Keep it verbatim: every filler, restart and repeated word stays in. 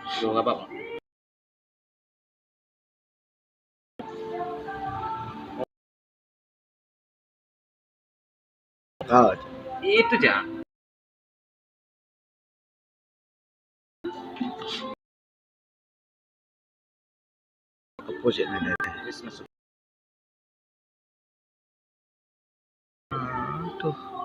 Yo, nggak apa-apa. Ah, itu, Cak. Apo cek nada? Terus masuk. Ah, tuh.